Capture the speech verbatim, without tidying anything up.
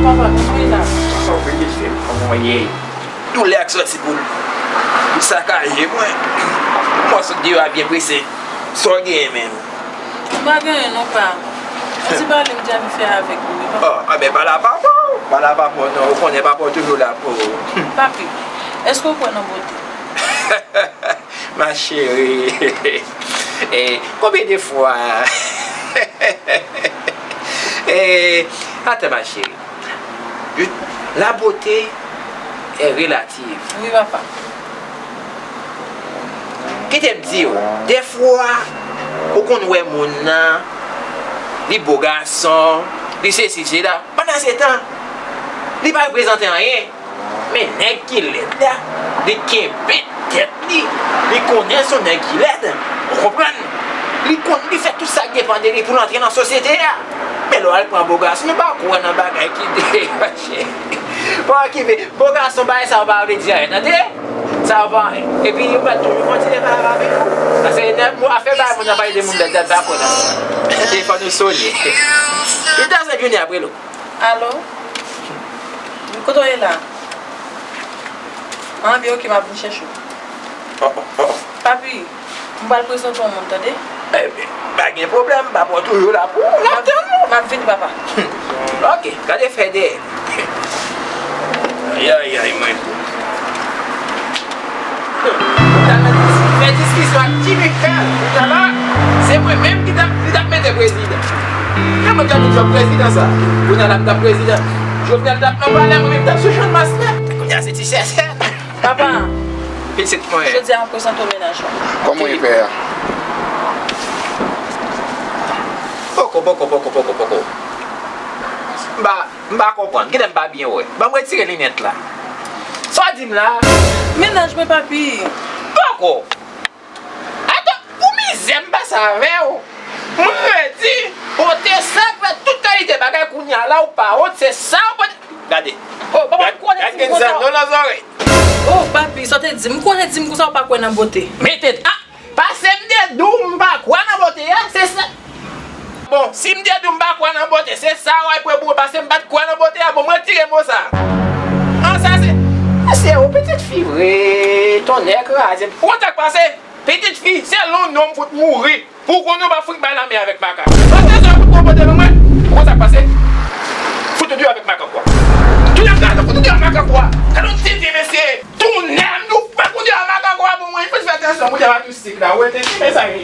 Papa, kòman w ye la? Sa w vle di, cheri? Kòman w ye? Doulè a k sòti pou l, pou l sakaje mwen. Mwen sot deyò a byen prese. Sa w genyen menm? M pa gen anyen non, pa. Yon ti pale m te anvi fè avèk ou, wi, papa. Oh, a ben, pale a papa w. Pale a papa w non. Ou konnen papa w toujou la pou ou. Papi, èske w kwè nan bote? Ma chérie. Eh, konbyen de fwa? Eh, attends, ma chérie. La beauté est relative. Wi, papa. Kite m di w, defwa, ou konn wè moun nan, li bo gason, li sesi, sela. Pandan se tan, li pa reprezante anyen. Men nèg ki lèd la, li kenbe tèt li, li konnen se yon nèg ki lèd, ou konprann? Li konn, li fè tout sa k depann de li pou l antre nan sosyete a. Men lè w al pran bo gason, nou pa kwè nan bagay ki de, mache. Bon, okipe, bo gason, bagay sa yo pa vle di anyen, tande? Sa yo pa anyen. Epi, yo mèt toujou kontinye pale avèk ou. Paske, afè bay moun nan pale de moun lèd, lèd pa kwè nan sa. E fò nou solid. It doesn't, Junior, apre l. Alo? Wi, kote w ye la? An, byen, oke, m ap vin chèche w. Oh, oh, oh. Papi, m pral prezante w yon moun, tande? Ebyen, pa gen pwoblèm, papa w toujou la pou ou, l ap tann ou. M ap vini, papa. Oke, gade fè dèyè. Ay, ay, ay, mwen. Fè diskisyon ak Jimmy Carl. Kounye a la, se mwen menm ki t ap, ki t ap mete prezidan. Men mwen gade djòb prezidan sa. Kounye a la, m t ap prezidan. Jovenel t ap nan palè, mwen menm t ap sou Channmas nèt. Kounye a, se ti chèchè. Papa. Pitit mwen. Jodi a, m ap prezante w mennaj mwen. Kòman w ye, pè a? Poko, poko, poko, poko, poko. M pa M pa konprann. Genlè m pa byen wè. Ban m retire linèt la. Sa w di m la? Mennaj mwen, papi. Poko. Ato, pou mizè m pase avè w. M redi, ou te sa fè tout kalite bagay, kounye a la ou pa wont, se sa ou pote. Gade. Oh, papa, m konnen ti m konsa. Gad gen zanno nan zòrèy. Oh, papi, sa w te di m, m konnen ti m konsa ou pa kwè nan bote. Mete, ah! Pase m te di w m pa kwè nan bote a, se sa. Bon, si m te di w m pa kwè nan bote, se sa w ap reprann pou mwen, pase m pa t kwè nan bote a, bon, m retire mo sa. An, sa se, se yon pitit fi vre, tonnè kraze m. Ou konn sa k pase? Pitit fi, se lè yon nonm fout mouri, pou w konn ou pa fout bay lame avèk makak. An, se sa w fout konpote nan mwen. Ou konn sa k pase? Fout ou deyò avèk makak ou a. Tounen m gade, fout ou deyò avèk makak ou a. Gade yon tenten mesye. Tounen m di w fè kounye a makak ou a pou mwen, fè fè atansyon kounye a akoustik la, ou ete ti mesaj.